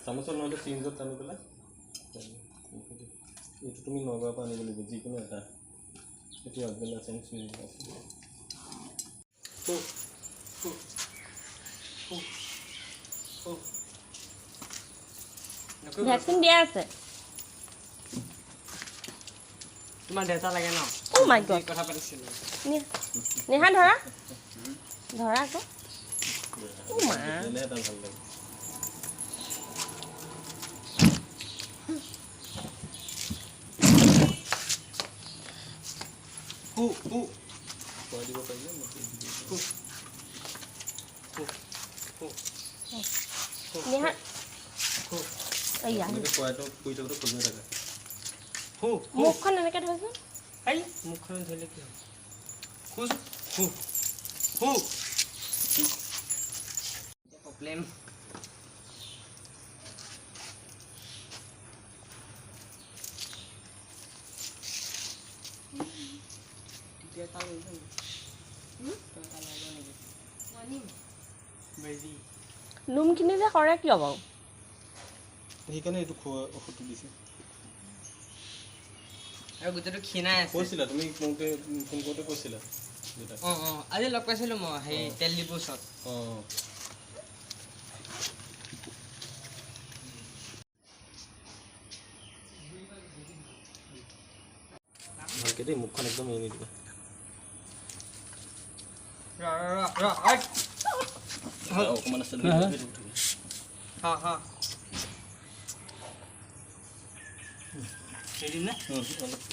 চামুচত নহ'লে চিৰিঞ্জত টানি পেলাই। এইটো তুমি নগাঁৱৰ পৰা আনিব লাগিব যিকোনো এটা। এইটো আগবেলা আছে, চিৰিঞ্জ আছে। ভেকচিন দিয়া আছে। তোমাৰ দেউতা লাগে ন? Oh my God. কথা পাতিছিলো। নেহা, ধৰা ধৰা আকৌ। অ' মা। তেতিয়াহে এটা ভাল লাগে। হু হু। খুৱাই দিব পাৰিলে মই দি দিম। হু হু হু। নেহা। হু। এইয়া। এনেকৈ খুৱাইটো শুই থাকোঁতে খজুৱাই থাকে। হু হু। মুখখন এনেকৈ ধৰচোন। এই মুখখন ধৰিলে কি হ'ব? খোজ হু হু। প্ৰব্লেম। তেতিয়া তাল আহিব নেকি? তই তাল আহিব নেকি? বেজি। নোমখিনি যে সৰে কিয় বাৰু? সেইকাৰণে এইটো খোৱা ঔষধটো দিছে। আৰু গোটেইটো ক্ষীণাই আছে। কৈছিলা তুমি কওঁতে, ফোন কৰোঁতে কৈছিলা দেউতাক। অঁ, আজি লগ পাইছিলোঁ মই সেই তেল ডিপুৰ ওচৰত। অঁ। ভালকে দেই, মুখখন একদম এৰি নিদিবা। ৰ ৰ ৰ ৰ ঐ। অকণমান আছে, ধৰি ধৰি ধৰি। হা হা, ৰেডি নে? অলপ।